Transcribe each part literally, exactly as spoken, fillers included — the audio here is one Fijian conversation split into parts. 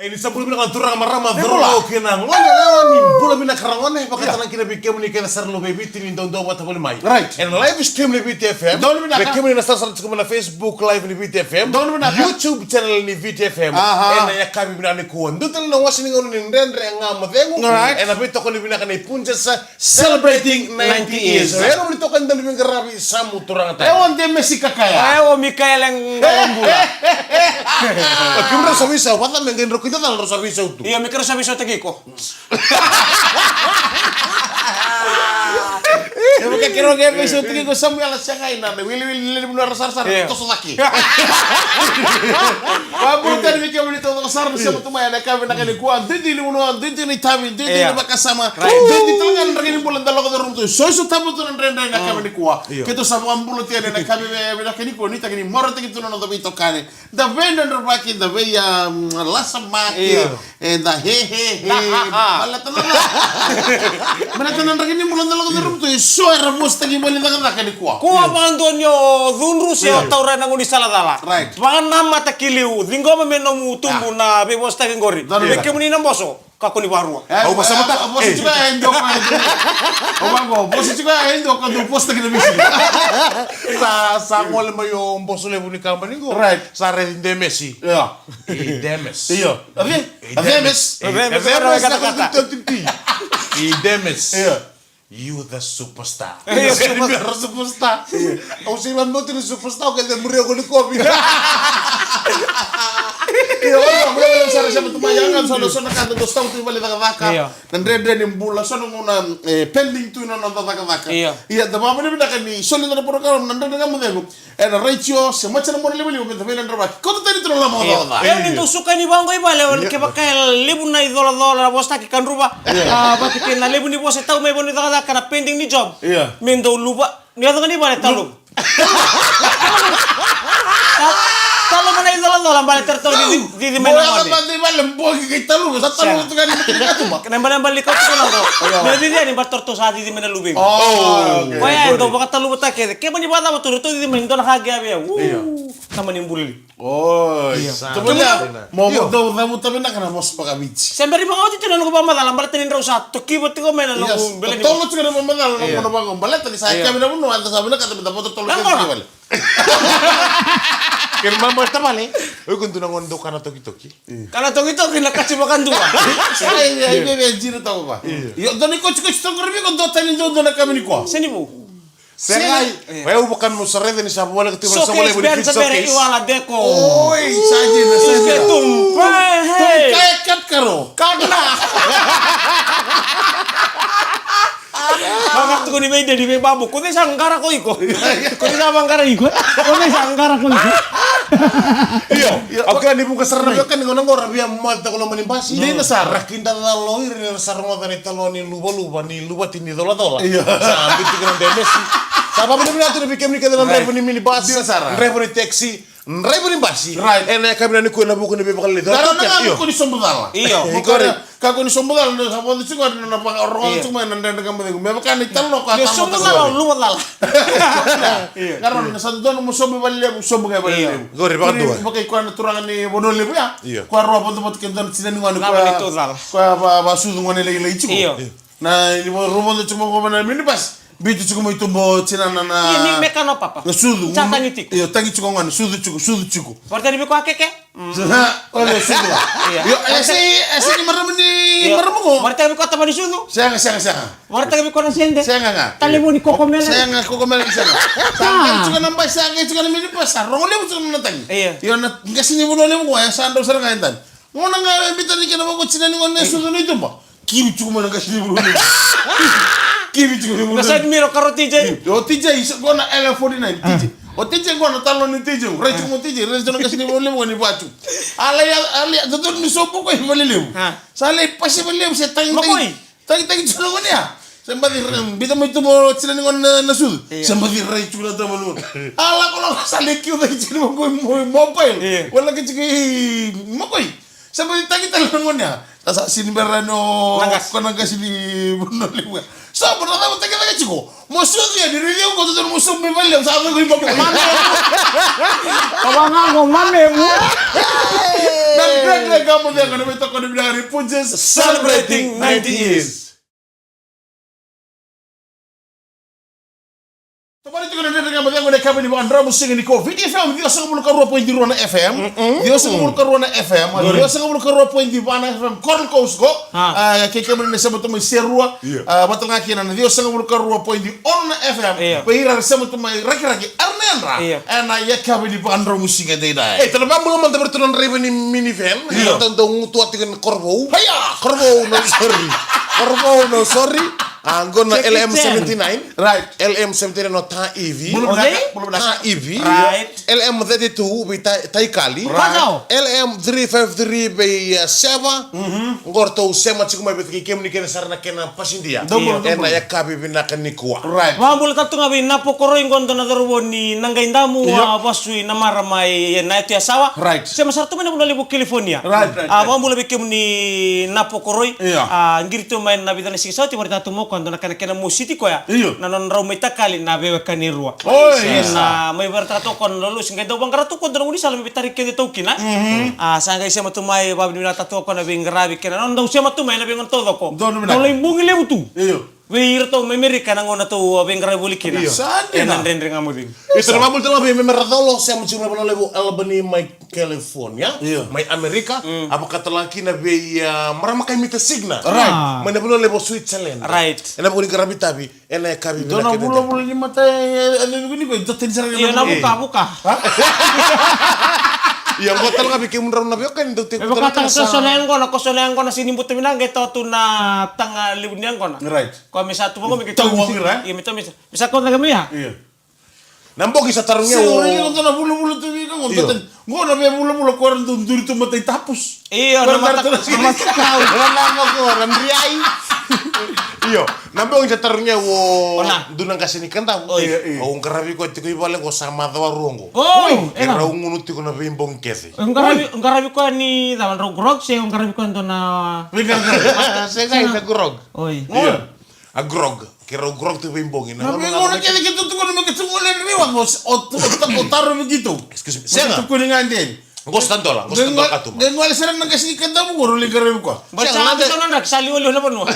E ni sa bula vinaka na turaga, marama, cauravou kei na gone yalewa, ni bula vinaka ragone. Vakatana kina vei kemuni kece sara na luve i Viti ni dau duavata voli mai. Right. Ena live stream ni Viti F M. Donu vinaka. Vei kemuni na sarasara tiko mai na Facebook Live ni Viti F M. Donu vinaka. YouTube channel ni Viti F M. Aha. Ena yakavi vinaka nikua, dua tale na wasa ni gauna ni Dredre Ga Mo Cegu. Right. Ena veitokoni vinaka nei Punjas, celebrating ninety years. Ena moni toka ni dau ni veiqaravi Samu Turaga Tani. E o Demesi Kakaya. E o Mikaele Qalobula. O kemudrau sa veisau, vata me qai drau kidacala drau sa veisau tu. Io, me keirau sa veisautaki iko. E vaka keirau qai veisautaki iko, Samuela, sega, ina na wiliwili ni lewe ni vanua era sarasara, io, toso cake. Vakabula tale vei kemuni taucoko sara na sema tu mai ena yakavi vinaka nikua. Duidui ni vanua, duidui ni itavi, duidui ni vakasama. Right. Duidui tale ga na draki ni bula da lako curuma tu. Soso tabu tu na Dredre ena yakavi nikua. Io. Keitou sa vakabula tu yani ena yakavi vinaka nikua, nuitaki ni marautaki tu na noda veitokani. Da veidredrevaki, da vei, um, lasamaki. Io. E da he, he, he. Da ha, ha. Baleta na, baleta na draki ni bula da lako curuma tu, e so era vosataki mai na cakacaka nikua. Kua vakadua ni o cudru se o taura ena gaunisala cala. Right. Vakanamata ki liu, ciqoma me nomu tubu na veivosataki qori. Vei kemuni na boso, kakua ni vakarua. E, au vasamataka. Au vosa tiko ya e dua ka, au vaqo, vosa tiko ya e dua ka dau vosataki na veisiga. Sa, sa gole mai o boso levu ni kabani qo. Right. Sa raici Demesi. Io. I Demes. Io. A Demes. I Demes. I Demes. I Demes. Io. You the superstar. Io, superstar. Superstar. Au sega ni bauta ni superstar, au kece muria ko ni kovi. Io, io, io, sara, sara, tu mai yaga, so na, so na ka dau stau tu i vale cakacaka. Io. Na dredre ni bula, so na gauna, e, pending tu na noda cakacaka. Io. Ia, da vakavinavinaka ni soli na porokaramu na Dredre Ga Mo Cegu. Ena retio, se maca na monalivaliva, me da veidredrevaki. Kauta tani tu na loma. Io. Io, ni dau suka ni vaqo i vale, io, kevaka e levu na icolacola, na vosataki kadruva. Io. A, vata kei na levu ni vosa e tau mai vanua ni cakacaka, na pending ni job. Io. Me dau luva. Ni yaco ga ni vale, talu. Ta-, talu mai na icolacola, baleta ratou ni cici mai na gone. Mo yaco mai vale, bogi kei talu, sa talu tu ga ni mata ni katuba. Na ibalebale ni kauta tu na qo. Io. Me cici yani, baleta ratou sa cici mai na luvequ. Oh, okay. Koya e dau vakataluvataki kece. Kemuni vakacava tu, ratou cici mai, dua na ka qai vei au. Io. Tamani buli. Oi, io. Sa. Kemuni, mo, mo dau cavuta vinaka na vosa vakaViti. Se bera ni vakaoti tu na noqu vakamacala, baleta ni drau sa tokiva tiko mai na noqu bele ni vosa. Totolo tiko na vakamacala, na noqu, na vaka, baleta ni sa kena na vanua, eda sa vinakata me da vakatotolo tiko vale. Kena mama tavale, oi ko dua na gone dau kana tokitoki. Kana tokitoki na kaci vakadua. Ai, ai, veve jira tau va. Io. Io, dua ni kotikoti toqori vei iko, dua tani dua, dua na kami nikua. Seni vou. Sega. Sega. Io. Au vaka meu sa raica ni sa voleka tiko na Showcase, Showcase. Band sa bera i wala deko. Oi, sa dina, sa dina. Tumpa, hey. Tumpa e katkaro. Kakna. Vaka tukuni vei Deni vei Babu, ko cei sa qara ko iko? Ko cei sa vaqara iko? Ko cei sa qara ko iko? Io, io, okay, ni vuqa sara na veiwekani qo na qo ra via mata ko loma ni basi. Dina sara. Ra kidacala o ira ni ra sa rogoca na italanoa ni luvaluva, ni luvati ni colacola. Io. Sa biuti kina na Demesi. Sa vakavinavinaka tu vei kemuni kece na draiva ni minibus. Dina sara. Draiva ni taxi. Draiva ni basi. Right. Ena yakavi nikua ena vuku ni veivakaleleci. Qarauna ga mo kua ni sobu cala. Io. Mo kua ni, kakua ni sobu cala, ni sa vodo tiko, ni na vakarogo tiko mai na Dredre Ga Mo Cegu. Me vaka ni talanoa ko a tamata sobu cala, luva cala. Io. Qarauna, ni sa dodonu mo sobu i valelevu, sobu ga i valelevu. Io. Qori vakadua. Vaka i koya na turaga ni Vanua Levu ya. Io. Koya rua vodovodo ke dua na tina ni gone. Lava ni tou cala. Koya va, vasucu gone lailai tiko. Io. Na, ni vo-, rau vodo tiko mai qo na minibus. Biuti tiko mai tuba o tinana na, na, io, ni meka na papa. Na sucu. Sa tagi tiko. Io, tagi tiko gone, sucu tiko, sucu tiko. Varatani vei koya keke? Mm. Sa, o le sucu la. Io. Io, e se, e se ni marama ni, io, marama qo. Varatani vei koya tama ni sucu? Sega, sega, sega. Varatani vei koya na sede? Sega ga. Talevoni kokomele? Sega, kokomele sega. Sa tagi tiko na bai, sa tagi tiko na minibus, sa rogo levu tiko na tagi. Io. Io, na qase ni Vanua Levu qo, e sa dau sara ga e dani. Gona ga e biuta ni kena vako tinani gone e sucu ni tuba. Kiri tiko mai na qase ni Vanua Levu. Kiri tiko mai na side mirror, karo T J. O T J, isa gona L F forty-nine, T J. O T J gona talo ni T J. Rai tiko mo T J, rai tiko na qase ni Vanua Levu ni vatu. Ala ya, ala ya, dodonu ni sobu ko i valelevu. Sa lai pasi valelevu, se tagi, tagi. Tagi, tagi tiko na gone ya. Se baci rai, biuta mai tuba o tinani gone na, na sucu. Io. Se baci rai tiko na tama lua. Ala ko lako sa lai kiu tagi tiko na mokoi, mo-, mobile. Io. Wala ke tiko i mokoi. Sa baci tagi tale na gone ya. Sa, sa sini bera no. Na qase. Ko na qase ni Vanua Levu. Sa bera na tagi tagi tiko. Mo sucu ya, ni raici au ko dodonu mo sobu mai valelevu, sa coko i mokoi. Mame. Ko vaka qo, mame. Na Dredre Ga Mo Cegu, na veitokoni vinaka ni Punjas, celebrating ninety years. Tomani tiko na Dredre Ga Mo Cegu ena yakavi ni Vakaraubuka siga nikua. Viti F M ciwasagavulu ka rua poidi rua na F M. Ciwasagavulu ka rua na F M. Ciwasagavulu ka rua poidi va na F M. Coral Coast qo. A, kei kemuni na sema tu mai Serua. A, vata ga kina na ciwasagavulu ka rua poidi ono na F M. Vei ira era sema tu mai Rakiraki, era na yadra. Ena yakavi ni Vakaraubuka siga edaidai. E, tana vabula mada vei iratou na draiva ni minivan. Io. Iratou dau gutuwa tiko ni Korovou. Haya! Korovou, no, sorry. Korovou, no, sorry. A, qo na L M seventy nine. Right. L M seventy nine o Ta Ivi. Bula vinaka, bula vinaka. Ta Ivi. Right. L M thirty two vei Ta-, Taikali. Right. L M three five three vei, uh, Seva. Qo ratou sema tiko mai vei kemuni kece sara na kena pasidia. Ena yakavi vinaka nikua. Right. Vabula tale tu ga vei Napo Koroi qo dua na cauravou ni Naqaidamu, a, vasu i Namara mai na yatu Yasawa. Right. Sema sara tu mai na vanua levu California. Right, right, right. A, vabula vei kemuni Napo Koroi. A, qiri tu mai na vica na siga sa oti, varaitaka tu mai o koya dua na kena, kena mositi koya. Io. Na nona drau mai takali na veiwekani rua. Oi, yes. Na mai varaitaka tu o koya na lolosi, qai dau vaqara tu o koya dua na gaunisala me veitari kece tu kina. A, sa qai sema tu mai, vavinavinaka tu o koya na veiqaravi kei na nona dau sema tu mai na veigauna taucoko. Donu vinaka. Dau lai bogi levu tu. Io. Vei iratou mai Amerika na gauna tou veiqaravi voli kina. Io. Sa dina. Ena Dredre Ga Mo Cegu. Io, sa na vabula tale ga vei Meme Racolo, sema tiko mai vanua levu Albany mai California. Io. Mai Amerika. A, vakatalega kina vei, a, marama kai Mita Signa. Right. Mai na vanua levu Switzerland. Right. Ena vuku ni qaravi tavi. Ena yakavi vinaka kece. Dua na vulavula ni mata e, e, e, ni ko, e, dua tani sara. Io, na vuka, vuka. Io, qo tale ga vei kemudrau na veiwekani dau tekivu tale ga sa. E vakataka so na yaqona, ko so na yaqona sega ni buta vinaka, qai tawa tu na taga levu ni yaqona. Right. Ko me sa tu vaqo me qai tau vaqo, right? Io, me tau me sa, me sa kau cake mai ya. Io. Na bogi sa tarogi au. Sega ni dua na vulavula tu vei ka qo. Io. Dua tani. Qo na veivulavula ko era dau duri tu matai tapus. Io, na mata, na matakau. Na mata ko, na driai. Io, na bogi sa tarogi au o dua na qase ni Kadavu. Oi. Io, io. Au qaravi koya tiko i vale qo sa macawa rua qo. Oi, e cava? Rau gunu tiko na veibogi kece. Au qaravi, au qaravi koya ni cava, drau grog, se au qaravi koya dua na. Veiqaravi. Sega, na grog. Oi. Io. A grog. Keirau grog tu veibogi. Na veigauna kece keitou tukuna me keitou gole ni veiwaka, o, o, o, o taro vei keitou. Excuse me. Sega. Tukuni ga deni. Qo sa dola, qo sa dola ka tu. Qai gole sara na qase ni Kadavu qo, rau lai qaravi koya. Sega, sa gade tu na draki, sa liwaliwa na vanua.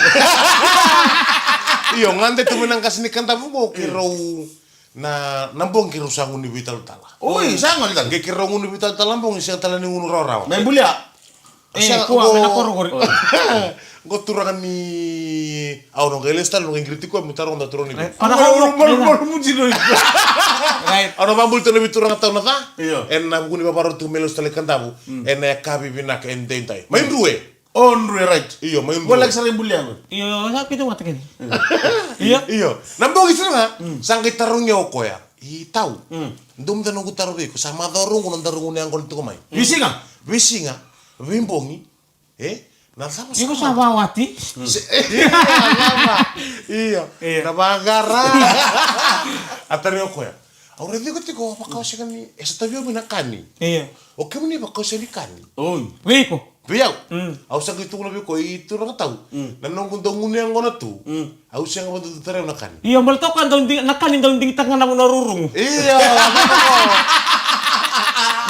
Io, gade tu mai na qase ni Kadavu qo, keirau na, na bogi keirau sa gunu veitalatala. Oi, sa gunu tale. Qai keirau gunu veitalatala na bogi, sega tale ni gunu rawarawa. Mai bulia. E, sega, kua, qo, me na koro qori. Qo turaga ni, au na qai lesu tale, au na qai qiriti koya, me taro da turaga ni. Right. Au na vabula tale vei turaga tau na ca. Io. Ena vuku ni vakarau tu me lesu tale Kadavu. Mm. Ena yakavi vinaka edaidai. Mai Drue. O Drue, right. Io, mai Drue. Voleka sara i bulia qo. Io, sa keitou vata kece. Io. Io. Na bogi sara ga, mm, sa qai tarogi au o koya. I tau. Mm. Dua mada noqu taro vei iko, sa macawa rua qo na daru gunu yaqona tiko mai. Veisiga? Veisiga, veibogi, E? Na cava sa? Iko sa vawati? Se-, e, na cava? Io. Io. Na vaqara. A tarogi au o koya. Au raici iko tiko, vakau sega ni, e sa tavi au mai na kani. Io. O kemuni vakau sega ni kani. Oi. Vei iko? Vei au. Mm. Au sa qai tukuna vei koya, i turaga tau. Mm. Na noqu dau gunu yaqona tu. Mm. Au sega vakadua ni tarai au na kani. Io, baleta o koya dau digi, na kani dau digitaka ga na vanua rurugu. Io.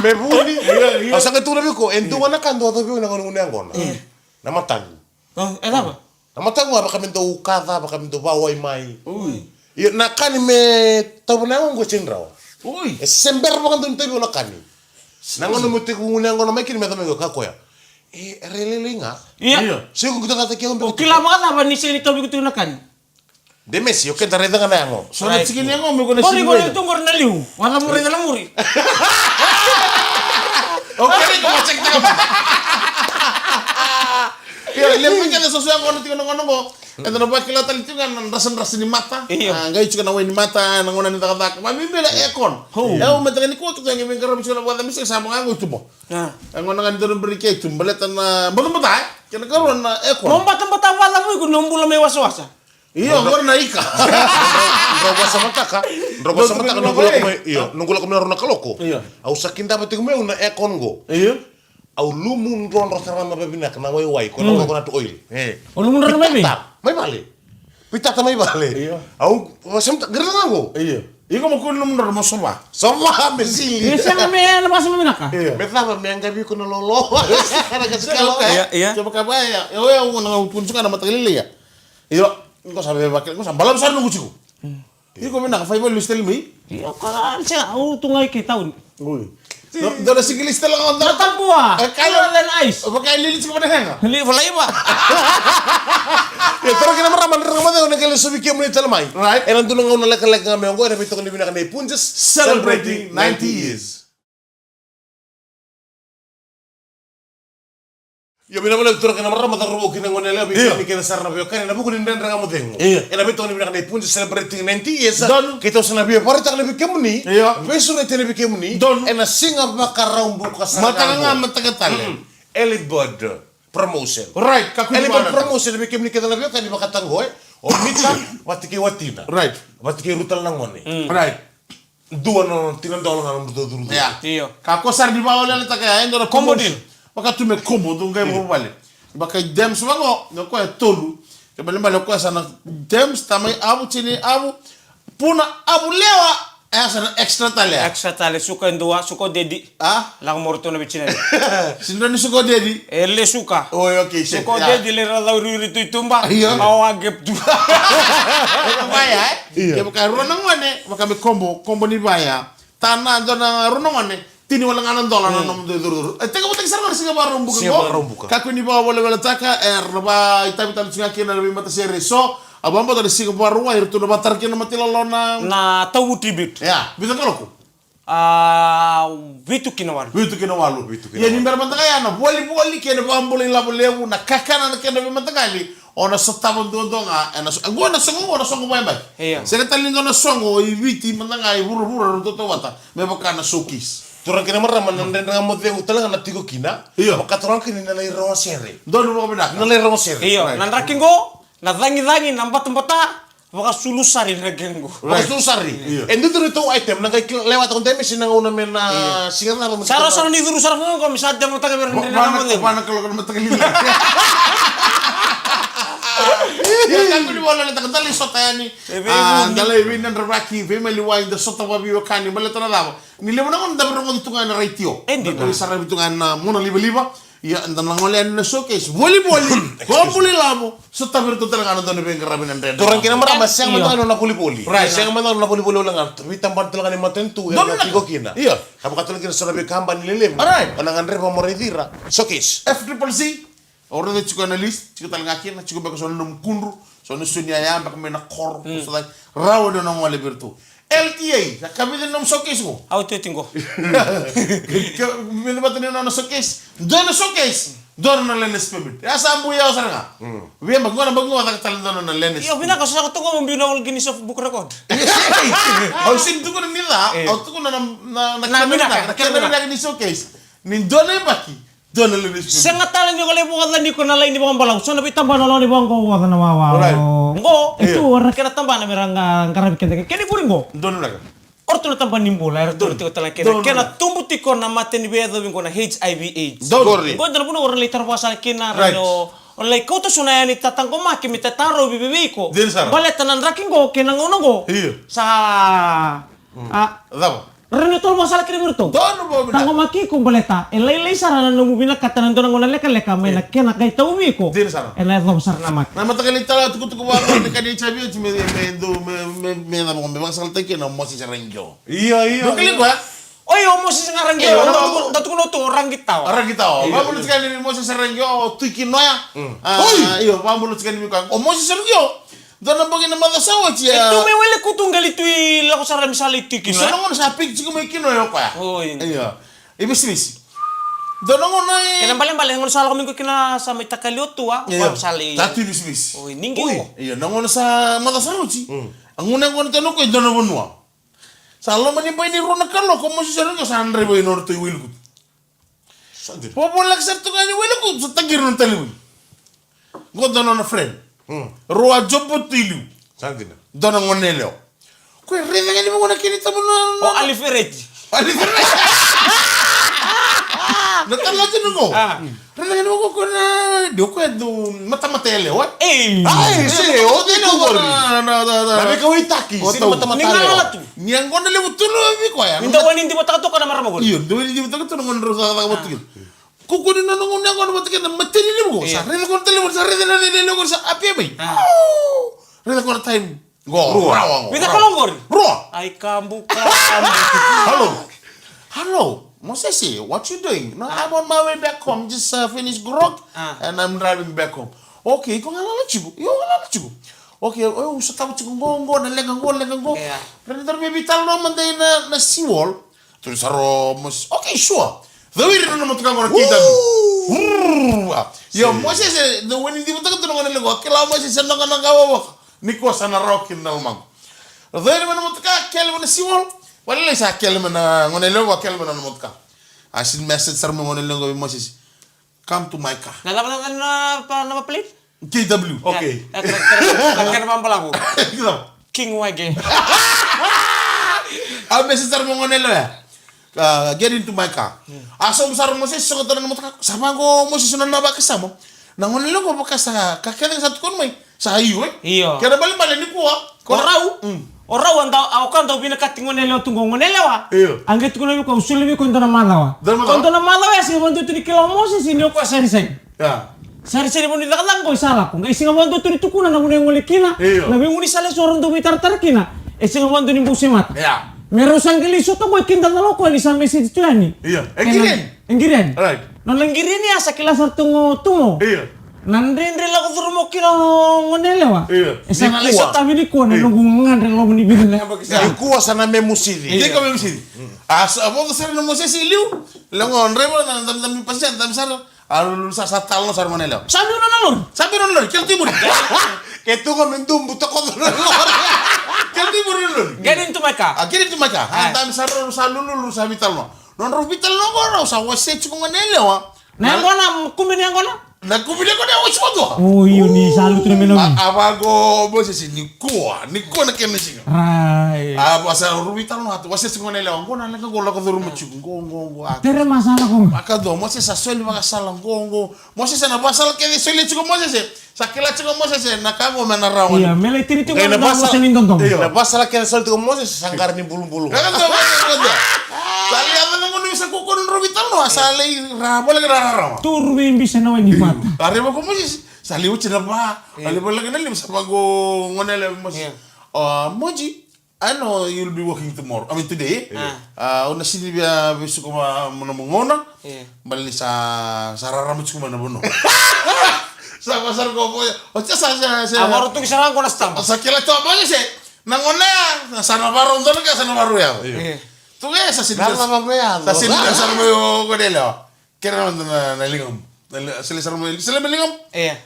Me vuni. Io, io. Au sa qai tukuna vei koya, e dua ga na ka dau yacovi au na gauna gunu yaqona. Mm. Na mataqu. O, e cava? Na mataqu ga vaka me dau kaca, vaka me dau vawai mai. Ui. Io, na kani me tauva na yagoqu e sega ni rawa. Ui. E se bera vakadua ni tauvi au na kani. Na gauna meu tekivu gunu yaqona mai kina me yaco mai qo, kaya o koya. E, era lailai ga. Io. Io. Se iko qito cata kei au. O kila vakacava ni sega ni tauvi iko tiko na kani? De mesi, o keda raica ga na yago. So na tiki ni yago, me ko na sini. Qori, qori tu qori na liu. Wala muri, wala muri. O kere ko ma check taka. Io, levu keda so so yago na tiko na gauna qo. Eda na vakila tale tiko ga na drasadrasa ni mata. Io. A, qai tiko na wai ni mata, na gauna ni cakacaka. Ma bibi na aircon. Ho. Io, me taka ni kua keitou qai veiqaravi tiko na vakaca misi sa mo ga qo i tuba. A. E gauna ga ni dau na break i tuba, baleta na batabata, e? Kena karua na aircon. Mo batabata vakacavu iko ni o bula mai wasawasa. Io, qori na ika. Drau vakasamataka, drau vakasamataka, noqu lako mai, io, noqu lako mai na rua na kaloko. Io. Au sa kidava tiko mai au na aircon qo. Io. Au lumu drodro sara ga vakavinaka na waiwai, ko na coconut oil. E. O lumu drodro mai vei? Mai vale. Pitata mai vale. Io. Au vakasamataka, qiri ga qo. Io. Iko mo kua ni nomu drodro mo sova. Sova me sili. E sega me na vasa me vinaka. Io. Me cava me qai vei iko na lolo. Na ka sika lo. Ia, ia. Kevaka vaya, e oya au na tukuna tiko na mataka lailai ya. Io, iko sa vevaki, iko sa balavu sara noqu tiko. Iko vinaka, fai vale lusi tale mai. Io, ka sega, au tu ga i ke tauni. Ui. Dua na sikilisi tale ga o dua. Na tabua. E kaya. Cooler than ice. Vaka e lili tiko vata ga. Li volaiva. E toro kina marama, na rega mo cegu na kele sovi kemuni tale mai. Right. Ena dua na gauna lekaleka ga me oqo, ena veitokoni vinaka nei Punjas. Celebrating ninety years. Io, vinaka vakalevu turaga kei na marama, cauravou kei na goneyalewa, vei kemuni kece sara na veiwekani, ena vuku ni Dredre Ga Mo Cegu. Io. Ena veitokoni vinaka nei Punjas celebrating ninety years. Donu. Keitou sa na via vakaraitaka tale vei kemuni. Io. Veisureti tale vei kemuni. Donu. Ena siga Vakaraubuka sara ga. Mataka ga, mataka tale. Mm. Early bird promotion. Right, kakua ni. Early bird promotion vei kemuni kece na veiwekani vakataqo, e. O Mika, vata kei watina. Right. Vata kei rau tale na gone. Mm. Right. Dua na tina dola ga na nomu dau curu. Ia. Io. Kakua sara ni vakaoleoletaka ya, e dua na combo deal. Vaka tu me combo, dou qai vakavuvale. Vaka i Dems vaqo, na koya e tolu. Ke balebale o koya sa na Dems, tamai avu, tini avu, puna avu lewa, e sa na extra tale ya. Extra tale, suka e dua, suka o dedi. A? Lako moro tu na vei tini. Sidra ni suka o dedi. E le suka. Oi, okay, sure. Suka o dedi, le ra cau riuri tu i tuba. Io. Au a gep tu. Vaya, e? Io. Kevaka e rua na gone, vaka me combo, combo ni vaya. Tana, dua na rua na gone, tini wale ga na dola na nomu dau curucuru. E tekivutaki sara ga na siga Vakaraubuka. Siga Vakaraubuka. Kakua ni vakavolavolitaka, era na vakaitavi tale tu ga kina na veimatasere eso. A vakabauta na siga Vakarauwai, eratou na vakatara kina na mata ilala na. Na Tauvu tribute. Ia, vica na kaloko? A, vitu ki na walu. Vitu ki na walu. Vitu ki na walu. Ia ni bera mada ga ya na volivoli kei na vakabula ilavo levu, na kakana na kena veimataqali. O na sotava duadua ga, e na so-, qo na soqo, qo na soqo vayabaki. Ia. Sega tale ni dua na soqo i Viti mada ga i vuravura ratou tautauvata me vaka na showcase. Turaga kei na marama, na Dredre Ga Mo Cegu tale ga na tiko kina. Io. Vakaturaga kina na lai rawa sere. Donu vakavinaka. Na lai rawa sere. Io, right. Na draki qo, na cagicagi, na batabata, vakasulusari na draki qo. Right. Vakasulusari. Io. E dua tu na item na qai kila, lewataka o Demesi na gauna me na siga cava. Sa rawa sara ni curu sara ga qo, me sa demataka vei ira na Dredre Ga Mo Cegu. Vana kaloko na mataka lili. Ia, kakua ni vakaoleoletaka, da lai sota yani. E vei. A, vuni. Da lai veinadravaki, veimaliwai, da sota vakaveiwekani, baleta na cava? Ni levu na gauna da veirogoci tu ga ena retio. E dina. Da vei sara tu ga ena mona livaliva. Ia, da na gole yani na showcase. Volivoli, excuse me, vakabula ilavo, sotava vei iratou tale ga na dau ni veiqaravi na Dredre. Turaga kei na marama, sega mada ga na volivoli. Right. Sega mada ga na volivoli wale ga. Veitabana tale ga ni matanitu, donu na tiko kina. Ia. A vakatale kina so na veikabani lelevu. All right. O na gadreva mo raici ira. Showcase. F triple C. O raica tiko na list, tiko tale ga kina, tiko beka so na nomu kudru, so na soni yaya, beka mai na koro, so cake, rawa ni o na gole vei iratou. L T A, sa ka vica na nomu showcase qo? Au tiko tiko. Ka vica vata ni nona showcase? Dua na showcase, dua na learner's permit. Ya sa bui yawa sara ga. Mm. Via baki qo na baki qo caka tale dua na learner's permit. Io, vinaka, sa saka tu qo mo biu na wall Guinness of Book Record. Au sega ni tukuna ni ca, au tukuna na, na, na kena vinaka, na kena vinaka ni showcase. Ni dua na yabaki, dua na learner's permit. Sega tale ni o lai vakaoca ni ko na laini vakabalavu. So na veitabana o lai vakaoca na wawa. Right. Qo, e tu, io, o ira na kena tabana me ra qaravi keda. Kena ivuri qo. Donu vinaka. O ratou na tabana ni bula, eratou na tiko tale kina. Donu. Kena tubu tiko na mate ni veiyacovi qo na H I V AIDS. Donu. Qori. Qo dua na vanua o ra lai tara vakasala kina, right, o ra lai kauta so na yani tataqomaki me tatarovi vei iko. Dina sara. Baleta na draki qo kei na gauna qo. Io. Sa, mm, a, cava? Rawa ni o toro vakasala kina vei iratou. Donu vakavinaka. Taqomaki iko baleta e lailai sara na nomu vinakata na dua na gauna lekaleka mai na kena qai tauvi iko. Dina sara. Ena yacova sara na mate. Na mataka lailai tale, tukutuku vaqo ni ka ni H I V AIDS me, me dau, me, me, me cava qo, me vakasalataki kina o Moses Ragio. Io, io. Dou kila koya? Oi, o Moses ga Ragio. Io. Dau tukuna tu o Ragitawa. Ragitawa. Io. Vakabula tiko yani vei Moses Ragio, o Tui Kinoya. Mm. A, oi, io, vakabula tiko yani vei koya. O Moses Ragio. Dua na bogi na macawa sa oti, e, a, tu mai Wailekutu qai lai tu i lako sara mai Sala i Tui Kinoya. So na gauna sa piki tiko mai Kinoya o koya. Oi. Io. I Vesimesi. Dua na gauna e. Kena balebale, gauna sa lako mai qo kina sa mai takali o tua, io, sa lai. Sa tu i Vesimesi. Oi, ni qi. Oi. Io, na gauna sa macawa sa oti. Mm. A gauna e gauna tani o koya i dua na vanua. Sa loma ni bai ni rua na kaloko, o Moses Ragio sa draiva i nodratou i Wailekutu. Sa dina. Voleka sara tu ga ni Wailekutu, sa taqiri na talevoni. Qo dua na nona friend. Mm. Rau a jobo tu i liu. Sa dina. Dua na gone yalewa. Koya raica ga ni vaqo na kena itabatamata. O Alifereti. Alifereti. Na tala tiko qo. Ah. Raica ga ni o koya na, dua o koya dau matamata yalewa. Ei. Ai, se, o tiko qori. Na, na, na, na. Na veikauwaitaki, se ni matamata yalewa. Ni galala tu. Ni yaqona levu tu na vei koya. Ni dau wai ni divotaka toka na marama qori. Io, dau wai ni divotaka toka na gone rau cakacaka vata kina. Ko koni na noqu ni yaqona vata kina, mateni levu qo. Io. Sa raica qo na talevu, sa raica na, na, na, na, sa apia mai. Ah. Au. Raica qo na time. Qo, rua. Rawa qo, vica rawa. Kaloko qori? Rua. Ai, kabu, kabu. Hello. Hello, Mosese, what you doing? No, I'm on my way back home. Just, uh, finished grog, ah, and I'm driving back home. Okay, iko galala tiko? Io, galala tiko. Okay, o, o, sa tava tiko qo, qo, na leqa qo, leqa qo. Yeah. Raica, tara mai veitalanoa mada ina, na seawall. Tukuna sara o Mosese, okay, sure. Cowiri na motoka qo na K W. Ooh. Vrrr. Io, Mosese, dau wai ni divotaka tu na gone leqa qo. Kila o Mosese, sa noqanoqa wavoka. Nikua sa na rawa kina na lomaqu. Cowiri mai na motoka, kele mai na seawall. Wale, sa kele mai na gone leqa qo, kele mai na motoka. A send message sara mai gone leqa qo vei Mosese. Come to my car. Na cava na, na, na, na plate? K W. Okay. Ya, ya, kena, kena, kena vabalavu. Kila. King Wage. A message sara mai gone leqa ya. Uh, get into my car. Hmm. A sobu sara Mosese, soqo tale na motoka. Sa vaqo Mosese na nona vakasama. Na gone leqa qo vaka sa, ka kece sa tukuna mai. Sa io, e? Io. Kena balebale nikua. O rau. Mm. O rau a dau, a o ka dau vinakati gone leqa tu qo, gone leqa. Io. A qai tukuna vei koya, au soli vei koya dua na macawa. Dua na macawa? Ko dua na macawa ya, sega vakadua tu ni kila o Mosese ni o koya sarisari. Ya. Sarisari vanua ni cakacaka qo e sa lako. Qai sega vakadua tu ni tukuna na vanua e gole kina. Io. Na veigaunisala eso rau dau veitaratara kina. E sega vakadua ni bau semata. Ya. Me rau sa qai lai sota qo e kidacala o koya ni sa message tu yani. Io. E qiri yani. E qiri yani. Right. Nona qiri yani ya sa kila sara tu qo tu mo. Io. Na dredre lako curuma kina o gone leqa. Io. E sa na lai sotavi nikua na noqu gadre loma ni vica na yabaki sa. Nikua sa na memusici. Io. Tiko memusici. A sa vodo sara na Mosese i liu. Leqa qo draiva na dami, dami pasi, dami sara. A lululu sa, sa talanoa sara gone leqa. Sa biu na lori. Sa biu na lori. Kele tu i muri. Ke tu ga me dubu tokoto na lori. Kele tu i muri na lori. Get into my car. A, get into my car. A, dami sara, sa lululu, sa veitalanoa. Nodrau veitalanoa qo rau sa wasea tiko gone yalewa. Na yaqona, kumi ni yaqona? Na kumi ni yaqona e wasi vakadua. O, io, ni sa lutu na menomi. A, a vaqo Mosese, nikua, nikua na kena siga. Rai. A, sa rau veitalanoa, wasea tiko gone yalewa. Qo na leqa qo lako curuma tiko, qo, qo, qo, a. Tere ma sa lako. Vakadua, Mosese sa soli vakasala, qo, qo. Mosese na vakasala kece e solia tiko Mosese. Sa kila tiko Mosese na ka qo me na rawa. Io, me lai tini tiko na vakasala ni dodomo. Io. Na vakasala kece e solia tiko Mosese sa qara ni bulubulu. Vakadua, vakadua, vakadua. Sa lai yaco na gauna me sa kukua na nodrau veitalanoa, sa lai ra vale kina rarawa. Turu vei bisa na wai ni vata. A raiva ko Mosese, sa lai oti na va, a lai vale kina lima sa vaqo gone yalewa vei Mosese. Io. A, Moji, I know you'll be working tomorrow. I mean today. Ah. Ah, au na sini via vesuka va mo na mo gauna. Baleta ni sa, sa rarama tiko mai na vanua. Sa va sara ko vo. O tia sa, sa, sa. A varo tu ki sara qo na stamp. Sa kila tu a Mosese. Na gauna ya, sa na varo dona ka sa na varo ya. Io. Tu ya sa sini. Sa sini sa mai o gone yalewa. Kere na, na, na ligamu. Na li-, sele sara mai, sele mai ligamu. Io.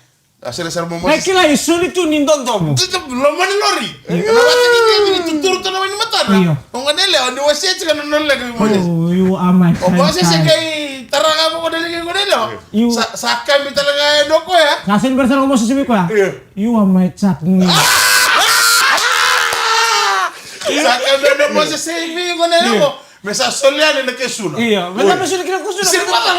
A sele sara mai Mosese. Na kila e soli tu ni dodomo. Loma ni lori. Io. Na vata ni, ni, ni tuturu tu na wai ni matana. Io. O gone yalewa ni wasea tiko na nona leqa vei Mosese. Oh, you are my sunshine. O Mosese qai tara ga vaqo na leqa vei gone yalewa. Io. Sa, sa kabi tale ga e dua koya. Sa soli bera sara o Mosese vei koya. Io. You are my Jack Ngi. Sa kabi e dua Mosese vei gone yalewa. Io. Me sa soli yani na kesuna. Io, me sa soli kina kesuna. Sini vata.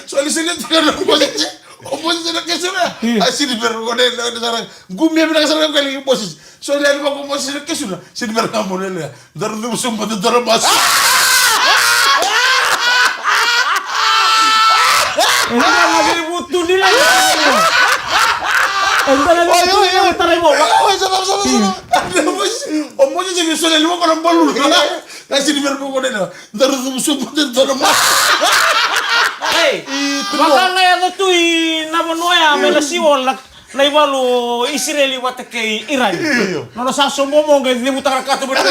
Soli, soli tiko na Mosese. O Mosese na kesuna. Io. A sini vei gone na sara. Qumia vinaka sara ga qali Mosese. Soli yani vaqo Mosese na kesuna. Sini vei ga mo lele. Daru cuvu sobu mada dua na masu. E dua na veivutu ni lai. E dua na veivutu ni lai, tarai mo. Oi, sara, sara, sara. O Mosese via solia yani vaqo na baluni. Ka sini vei vaqo na, daru cuvu sobu mada dua na masu. Ei, vaka ga yaco tu i na vanua ya me na siwala. Na ivalu o Isireli vata kei Irani. Io. Nona sa sobu mo qai cevutaka na katuba. Na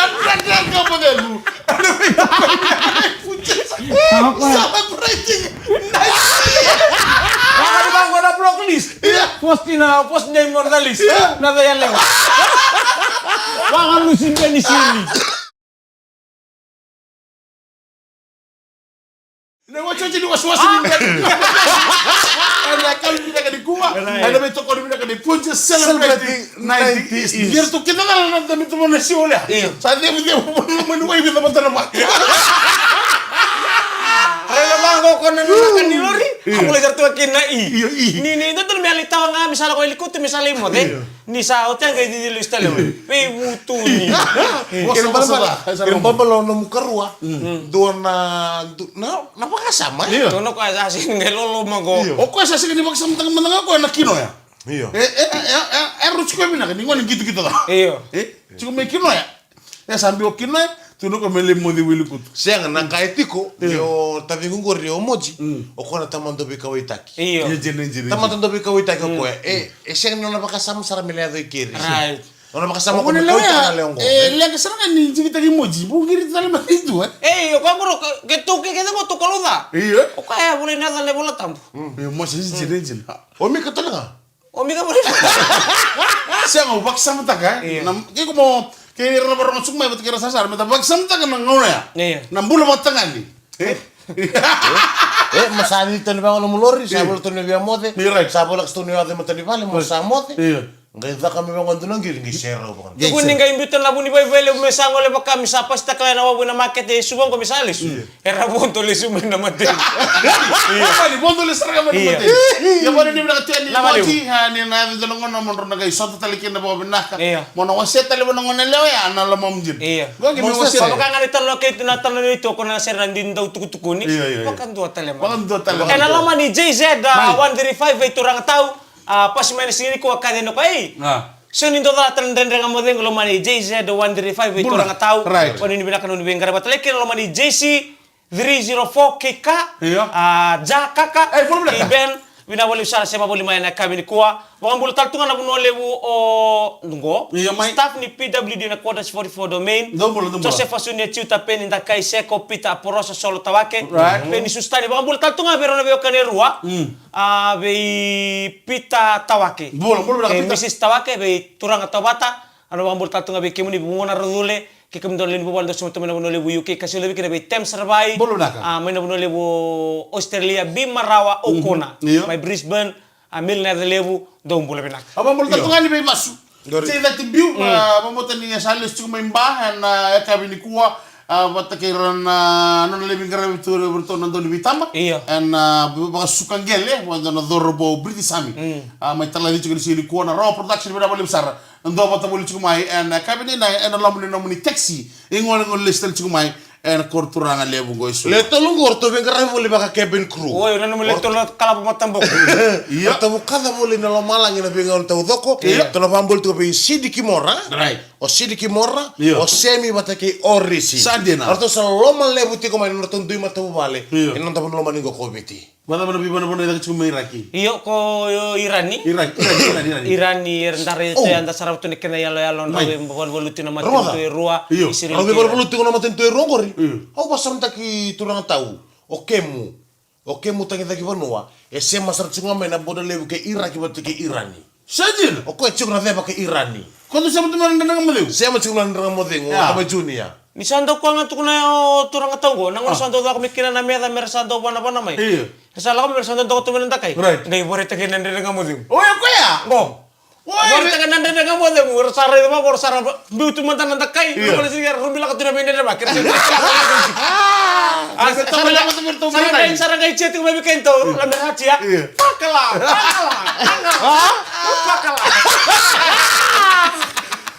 dredre ka mo cevu. Celebrating. Nice. Vaka ni vaqo na block list. Io. Post na, post name on the list. Io. Na vei yalewa. Vaka lusi beni sili. Na wasiwasi ni wasiwasi ni beni. Ena kalu ni veka nikua. Ena veitokoni vinaka ni Punjas celebrating ninety years. Ia ratou kidacala na dami tu vana siwa lea. Io. Sa cevucevu vana loma ni wai vica vata na mate. Raica vaqo ko na nanaka ni lori. Io. A volai sara tu ga kina i. Io, i. Ni, ni, dodonu me lai tawa ga me sa lako i likutu me sa lai moce. Io. Ni sa oti a qai cici lesu tale mai. Veivutuni. Vosa, vosa ca. Kena ibalebale o nomu karua. Dua na, du-, na, na vakasama, e? Io. Dua na koya sa sega ni qai loloma qo. Io. O koya sa sega ni vakasamataka mada ga o koya na kinoya. Io. E, e, e, e, e, rau tiko vinaka, ni gone qitoqito ca. Io. E, tiko mai kinoya. E sa biu o kinoya, tu na koya me lai moce i likutu. Sega, na ka e tiko, io, o taciqu qori o Moji, o koya na tamada dauveikauwaitaki. Io. Io, jene, jene, jene. Tamada dauveikauwaitaki o koya. E, e sega ni nona vakasama sara me lai yaco i keri. Right. Nona vakasama o koya me kauta na lewa qo. E, leqa sara ga ni jikitaki Moji, vou qiri tale mai tu, e? Ei, o koya qori, ke tou ke, ke tou tou kalou ca. Io. O koya e volai na yaca na iVola Tabu. Io, Mosese, jene, jene. O Mika tale ga. O Mika volai. Sega, au vakasamataka, e? Io. Na, ke ko mo, ke ira na varogo tiko mai vata kei ira sasara, me ta vakasamataka na gauna ya. Io. Na bula vakatagane. E? E, ma sa ni tani vaka nomu lori, sa vola tani via moce. Ni right. Sa vola ka sa tani via moce, matani vale, mo sa moce. Io. Qai caka me vaka dua na qiri, qai serau vaka. Tukuni qai biuta na vu ni vaivai levu me sa gole vaka me sa pasitaka na wavu ena makete e Suva qo me sa lesu. Io. Era vodo lesu mai na mateni. Io. Ia vale, vodo lesu sara ga mai na mateni. Ia vale ni vinaka tu yani Moji, a, ni na yaco dua na gauna mo drau na qai sota tale kina vakavinaka. Io. Mo na wasea tale vua na gone yalewa ya na lomamu dina. Io. Qo qai me wasea. Vaka ga ni talanoa keitou, na talanoa neitou ko na sere na dina dau tukutukuni. Io, io, io. Vakadua tale mai. Vakadua tale mai. Ena loma ni J Z, a, one three five, vei turaga tau. A, pasi mai na siga nikua, kaci ena koya, ei. A. So ni dau cala tale na Dredre Ga Mo Cegu, loma ni J Z one three five, vei turaga tau. Right. O ni vinaka, o ni veiqaravi vata tale kina loma ni J C three zero four, kei ka. Io. A, Ja Kaka. Ei, follow me. Kei Ben. Vinaka vakalevu sara sema voli mai ena yakavi nikua. Vakabula tale tu ga na vanua levu o Dugo. Io, mai. Staff ni P W D na Quarters forty-four Domain. Dou bula, dou bula. Josefa Sunia, Jiuta Peni, Dakai Seko, Peter Aporosa, Solo Tawake. Right. Peni Susitani. Vakabula tale tu ga vei rau na veiwekani e rua. Mm. A, vei Peter Tawake. Bula, bula, bula, Peter. Kei Missus Tawake, vei turaga Tawata. A, na vakabula tale tu ga vei kemuni, Vugona Racule, kei kemudou na lewe ni vuvale dou sema tu mai na vanua levu U K, ka sivia vei kina vei Tem Saravai. Bula vinaka. A, mai na vanua levu Australia, Bima Rawa Okona. Mhm. Io. Mai Brisbane, a, Mil na yaca levu, dou bula vinaka. A, vakabula tale tu ga yani vei Vasu. Qori. Tei Cati Biu, mm, a, vakabauta ni sa lesu tiko mai Ba ena, a, yakavi nikua, a, vata kei ira na, a, nona lewe ni qaravi tu vei iratou na dau ni veitaba. Io. Ena, a, vakasuka qele, vua na cauravou British Army. Mm. A, mai talaci tiko ni siga nikua na Rawa Production, vinaka vakalevu sara. Na dau vata voli tiko mai ena yakavi ni, ena loma ni nomuni taxi. E golegole lesu tale tiko mai ena koro turaga levu qo e Suva. Le tolu qo ratou veiqaravi voli vaka cabin crew. Oi, na nomu le tolu na kalavo mataboko. Ia. Ratou vukaca voli na lomalagi ena veigauna taucoko. Ia. Ratou na vakabula tiko vei Sidi Kimora. Right. O Sidi Kimora, ia, o Semi vata kei Orisi. Sa dina. Ratou sa loma levu tiko mai na nodratou dui matavuvale. Ia. Ena noda vanua lomani qo ko Viti. Vacava na veivanavana e caka tiko mai Iraki? Io, ko, io, Irani. Iraki, Irani, Irani, Irani. Irani, era da raica tu, oh, ya da sarava tu na kena iyaloyalo, na, mai, veivaluvaluti na matanitu e rua. Io. Isireli. Era veivaluvaluti tiko na matanitu e rua qori. Io. Au vakasamataki turaga tau. O kemu. O kemu tagicaki vanua. E sema sara tiko ga mai na boda levu kei Iraki vata kei Irani. Sa dina? O koya tiko na ceva kei Irani. Ko dou sema tu mai na Dredre Ga Mo Cegu? Sema tiko mai na Dredre Ga Mo Cegu, o Tama Junior. Ni sa dau koya ga tukuna o turaga tau qo, na gauna sa dau caka mai kina na meca me ra sa dau vanavana mai. Io. Ra sa lako mai me ra sa dau doka tu mai na dakai. Right. Qai vakaraitaki na Dredre Ga Mo Cegu. O ya koya? Qo. Oi, vakaraitaki na Dredre Ga Mo Cegu, ra sa raica vaqo, ra sa ra biu tu mada na dakai. Io. Ra rubi lako tu na veidredrevaki. A, sa ra qai, sa ra qai, sa ra qai jia tiko mai vei kedatou, la me ra jia. Io. Pakala, pakala, pakala. Pakala.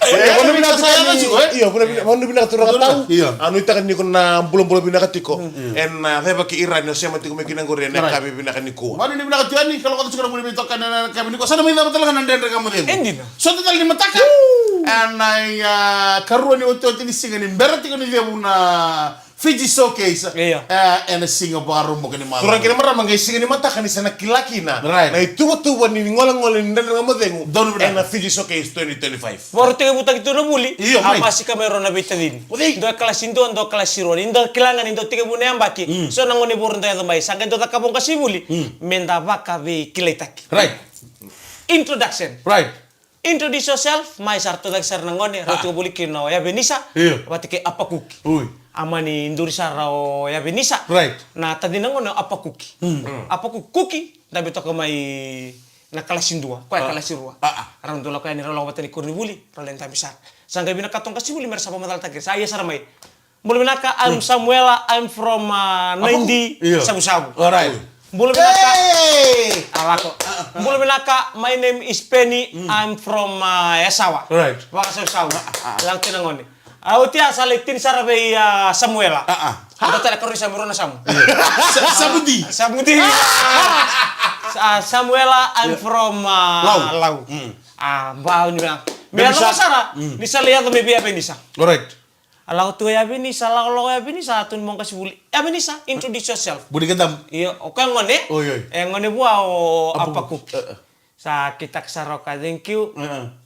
Io, vanua vinaka tiko, io, vanua vinaka turaga tau. Io. A, nuitaka ni ko na bulabula vinaka tiko. Ena ceva kei Irani, o sema tiko mai kina qori ena yakavi vinaka nikua. Vanua vinaka tiko yani, ka lako tiko na vuli mai toka ena yakavi nikua. Sa na mai cava tale ga na Dredre Ga Mo Cegu. E dina. Sota tale ni mataka. Ena, a, karua ni otioti ni siga ni bera tiko ni cevu na Fiji Showcase. Io. E, ena siga Vakaraubuka ni macawa. Turaga kei na marama, qai siga ni mataka ni sa na kila kina. Right. Na ituvatuva ni golegole ni Dredre Ga Mo Cegu. Donu vinaka. Ena Fiji Showcase twenty twenty-five. Vakarau tekivutaki tu na vuli. Io, a, mai. Basika mai rau na veitacini. O cei? Dua e kalasi dua, dua e kalasi rua. Ni dau kila ga ni dau tekivu na yabaki. Mm. So na gone vou dau yaco mai. Sa qai dau cakava o qasenivuli. Mm. Me da vakaveikilaitaki. Right. Introduction. Right. Introduce yourself, mai sa ra tucake sara na gone, rau tiko voli kina o Yavenisa, io, vata kei Apakuki. Oi. A mani duri sara o Yavenisa. Right. Na tacina gone o Apakuki. Mm. Apakuki, Kuki, dabe toka mai Na kalasi dua, koya kalasi rua. Rau dau lako yani, rau lako vata ni koronivuli, rau lai dabe sara. Sa qai vinakata o qasenivuli me ra sa vakamacalataki ira. Sa ia sara mai. Bula vinaka, I'm Samuela, I'm from uh, ninety, Savusavu. Alright. Bula vinaka. A lako. Bula vinaka, my name is Penny, I'm from uh, Yasawa. Alright. Vakasavusavu. Lako tiko na gone. A oti a sa lai tini sara vei a Samuela. A a. Dua tale karua ni Samu, rua na Samu. Sa- Samudi. Samudi. A, Samuela, I'm from a, Lau. Lau. A bau ni vea. Me yaco sara ni sa lai yaco mai vei Avenisa. Alright. A lako tu e Avenisa, lako lako e Avenisa, a tu ni mo qasenivuli. Avenisa, introduce yourself. Budi kedam. Io, o koya gone. Oi oi. E gone vua o Apakuki. Sa kitaka sara o ka, thank you.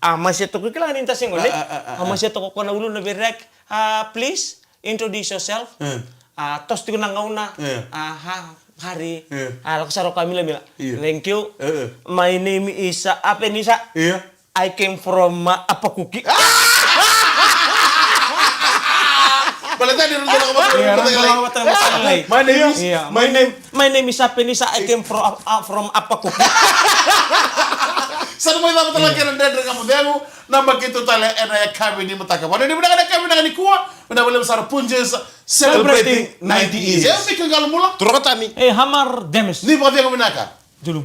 A masia toku, kila ga ni da se gone. A masia toku ko na uluna vei rek. A please introduce yourself. A toso tiko na gauna. A ha hari. A lako sara o ka milamila. Thank you. My name is uh, Apenisa. I came from uh, Apakuki. Baleta ni rau dau lako vata na mataqali. My name is, my name My name is Apenisa, I came from, uh, from Apakuki. Sa na mai cava tale kena Dredre Ga Mo Cegu, na Maketu Tale ena yakavi ni mataka. Vua ni vinaka na yakavi vinaka nikua, vinaka vakalevu sara Punjas celebrating ninety years. E Mika Qalomula. Turaga Tani. E Hamar Demes. Ni vakacegu vinaka. Julum.